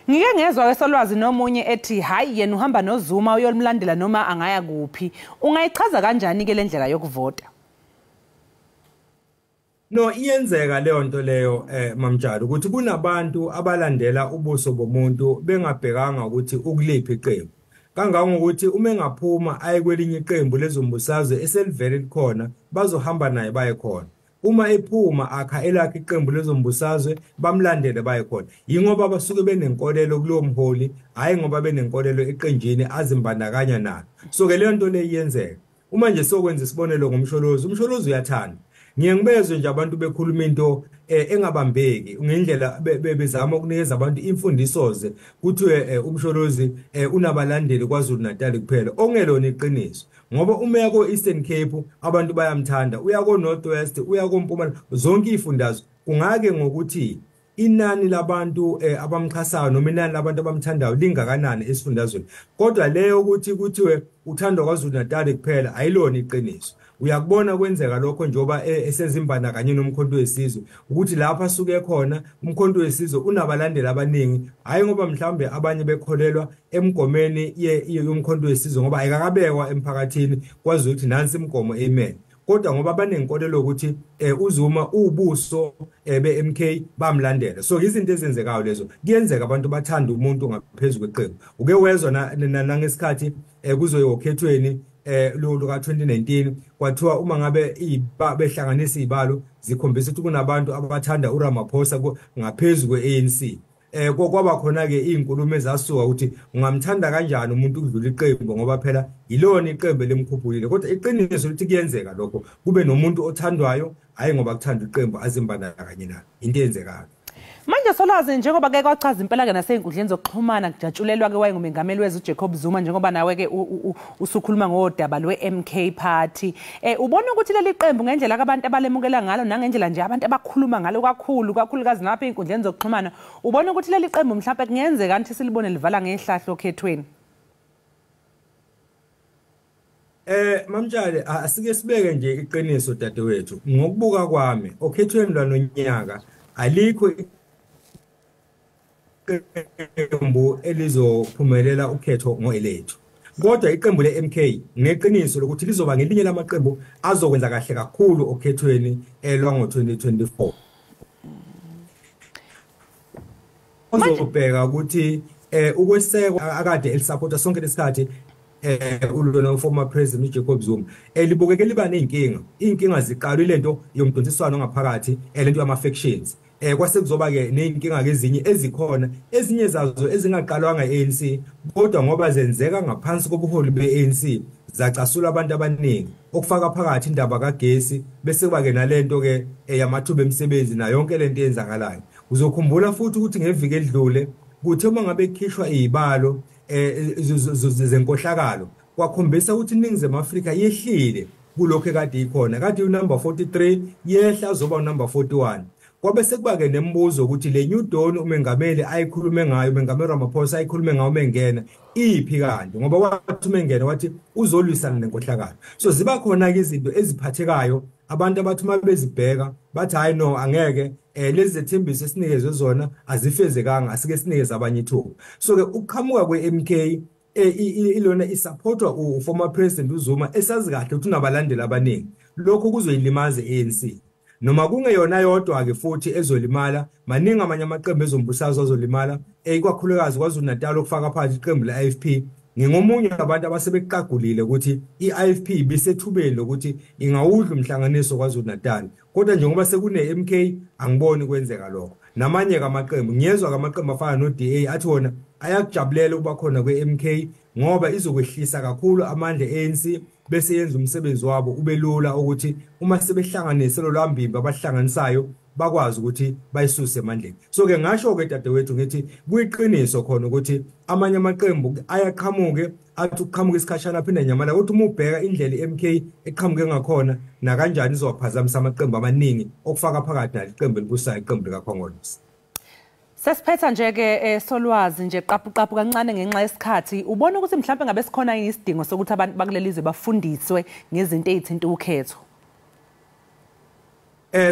Ngike ngezwa ke solwazi nomunye ethi hayi yena uhamba noZuma uyomlandela noma angaya kuphi. Ungayichaza kanjani ke le ndlela yokuvota? No, iyenzeka leyo nto leyo mamtshalo, ukuthi kunabantu abalandela ubuso bomuntu bengabhekanga ukuthi ukuliphi iqembu. Kangangokuthi uma engaphuma aye kwelinye iqembu lezombusazwe eselivele likhona, bazohamba naye baye khona. Uma ephuma akha elakhe iqembu lezombusazwe bamlandele baye khona. Yingoba basuke benenkolelo kulowo mholi, hayi ngoba benenkolelo eqenjini azimbandakanya nalo. So ke leyo nto le iyenzeka. Uma nje sokwenza isibonelo ngomsholozi, umsholozi uyathanda. Ngiye ngibezwe nje abantu bekhuluma into engabambeki ngendlela bezama ukunikeza abantu imfundiso ze kuthiwe umsholozi unabalandeli KwaZulu Natal kuphela, okungelona iqiniso. Ngoba uma uya ko-Eastern Cape abantu bayamthanda, uya ko-North West, uya ko-Mpumalanga, zonke izifundazwe. Kungake ngokuthi inani labantu abamxhasayo noma inani labantu abamthandayo lingakanani esifundazweni, kodwa leyo ukuthi kuthiwe uthandwa KwaZulu Natal kuphela ayilona iqiniso. Uyakubona kwenzeka lokho njengoba esezimbana kanye nomkhonto wesizwe, ukuthi lapha asuke khona umkhonto wesizwe unabalandeli abaningi, hayi ngoba mhlawumbe abanye bekholelwa emgomeni yomkhonto wesizwe ngoba ayikakabekwa emphakathini kwazi ukuthi nansi imigomo amen, kodwa ngoba banenkolelo ukuthi uZuma ubuso be-MK bamlandela. So izinto ezenzekayo lezo, kuyenzeka abantu bathanda umuntu ngaphezulu kweqembu. Uke wezwa nangesikhathi kuzoyokhethweni luka 2019 kwathiwa uma ngabe behlanganisa izibalo zikhombisa ukuthi kunabantu abathanda uRamaphosa ngaphezulu kweANC. Kwaba khona ke izinkulumo ezasuka ukuthi ungamthanda kanjani umuntu ukudlula iqembu ngoba phela yilona iqembu lemkhuphulile, kodwa iqiniso ukuthi kuyenzeka lokho kube nomuntu othandwayo hayi ngoba kuthanda iqembu azimbandakanye nalo, into eyenzekayo. Manje Solwazi, njengoba ke kwachaza impela ke nasey'nkundleni zokuxhumana kujatshulelwa ke wayengumengameli wezwe uJacob Zuma, njengoba nawe ke usukhuluma ngodaba lwe-MK Party, ubona ukuthi leli qembu ngendlela abantu abalemukela ngalo nangendlela nje abantu abakhuluma ngalo kakhulu kakhulukazi napha ey'nkundleni zokuxhumana, ubona ukuthi leli qembu mhlawumbe kungenzeka ukuthi silibone livala ngehlahla okhethweni? Mamtshali, asike sibeke nje iqiniso dadewethu. Ngokubuka kwami okhethweni lwanonyaka alikho iqembu elizophumelela ukhetho ngoelethu, kodwa iqembu le-MK ngeqiniso lokuthi lizoba ngelinye lamaqembu azokwenza kahle kakhulu okhethweni lwango-2024. Uzobheka ukuthi ukwesekwa akade elisapota sonke lesikhathi ulona former president Jacob Zuma elibukeke liba nezinkinga. Inkinga ziqalwe lento yomdonsiswano ngaphakathi, lento yama factions. Kwase kuzoba ke nezinkinga ezinye ezikhona, ezinye zazo ezingaqalwanga ANC kodwa ngoba zenzeka ngaphansi kobuholi beANC zacasula abantu abaningi, okufaka phakathi indaba kagesi, bese kuba ke nalento ke yamathuba emisebenzi nayo yonke lento eyenzakalayo. Uzokhumbula futhi ukuthi ngeviki edlule kuthe uma ngabe kukhishwa izibalo zenkohlakalo kwakhombisa ukuthi iNingizimu Afrika yehlile kulokho ekade ikhona, kade unumber 43 yehla uzoba unumber 41. Kwabe sekuba ke nemibuzo ukuthi le New Dawn umengameli ayikhulume ngayo, umengameli Ramaphosa ayikhulume ngayo mengena iphi kanti, ngoba wathi mengena wathi uzolwisana nenkohlakalo. So ziba khona ke izinto eziphathekayo abantu abathi uma bezibheka bathi hayi no angeke, lezi zethembiso esinikezwe zona azifezekanga, asike sinikeze abanye ithuba. So ke ukuqhamuka kwe-MK ilona isupportwa uformer president uZuma esazi kahle ukuthi unabalandeli abaningi, lokho kuzoyilimaza i-ANC. Noma kungeyona yodwa ke futhi ezolimala, maningi amanye amaqembu ezombusazwe azolimala, ikakhulukazi KwaZulu-Natal okufaka phakathi iqembu le-IFP. Ngingomunye wabantu abasebeqagulile ukuthi i-IFP ibisethubeni lokuthi ingawudla umhlanganiso KwaZulu-Natal, kodwa njengoba sekune-MK angiboni kwenzeka lokho. Namanye amaqembu, ngiyezwa amaqembu afana no-DA athi wona ayakujabulela ukuba khona kwe-MK ngoba izokwehlisa kakhulu amandla e-ANC bese yenza umsebenzi wabo ube lula ukuthi uma sebehlanganise lo lwambimbi abahlanganisayo bakwazi ukuthi bayisuse emandleni. So ke ngasho ke dadewethu ngithi kuyiqiniso khona ukuthi amanye amaqembu ayaqhamuke athi uqhamuka isikhashana aphinde nyamala, kodwa uma ubheka indlela iMK eqhamuke ngakhona nakanjani izowaphazamisa amaqembu amaningi okufaka phakathi naliqembu elibusayo, iqembu likaKhongolose. Sesiphetha nje ke Solwazi nje qaphu kancane ngenxa yesikhathi, ubona ukuthi mhlawumbe ngabe sikhona yini isidingo sokuthi abantu bakuleli zwe bafundiswe ngezinto ezithinta ukhetho?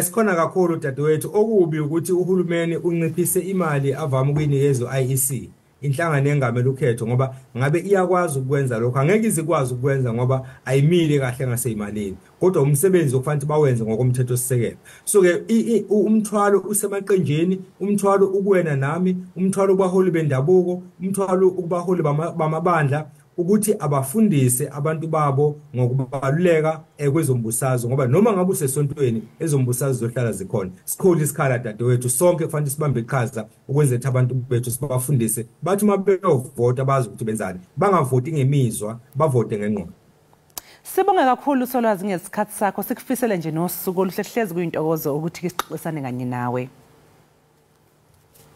Sikhona kakhulu dadewethu. Okubi ukuthi uhulumeni unciphise imali avame ukuyinikeza u-IEC, inhlangano engamele ukhetho, ngoba ngabe iyakwazi ukwenza lokho angeke izikwazi ukwenza ngoba ayimile kahle ngaseyimalini, kodwa umsebenzi okufanele bawenze ngokomthetho sisekelo. So ke umthwalo usemaqenjini, umthwalo ukuwena nami, umthwalo kubaholi bendabuko, umthwalo kubaholi bamabandla ukuthi abafundise abantu babo ngokubaluleka kwezombusazwe, ngoba noma ngabe usesontweni ezombusazwe zohlala zikhona. Sikhulu isikhala dadewethu, sonke kufanele sibambe iqhaza ukwenza ukuthi abantu bethu sibafundise bathi uma beyovota bazi ukuthi benzani, bangavoti ngemizwa, bavote ngengqondo. Sibonge kakhulu Solwazi ngesikhathi sakho, sikufisele nje nosuku oluhle, hlezi kuyintokozo ukuthi sixoxisane kanye nawe.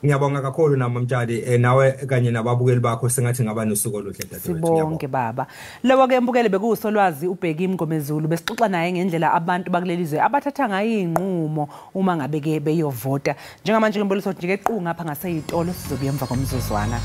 Ngiyabonga kakhulu nami Mtshali, nawe kanye nababukeli bakho, sengathi ngaba nosuku oluhle dadewethu. Sibonge baba. Lowo ke mbukeli bekuwuSolwazi uBheki Mngomezulu, besixoxa naye ngendlela abantu bakuleli zwe abathatha ngayo inqumo uma ngabe ke beyovota. Njengamanje ke mbukeli sothi nje qhu ngapha ngaseyitolo, sizobuya emva komzuzwana.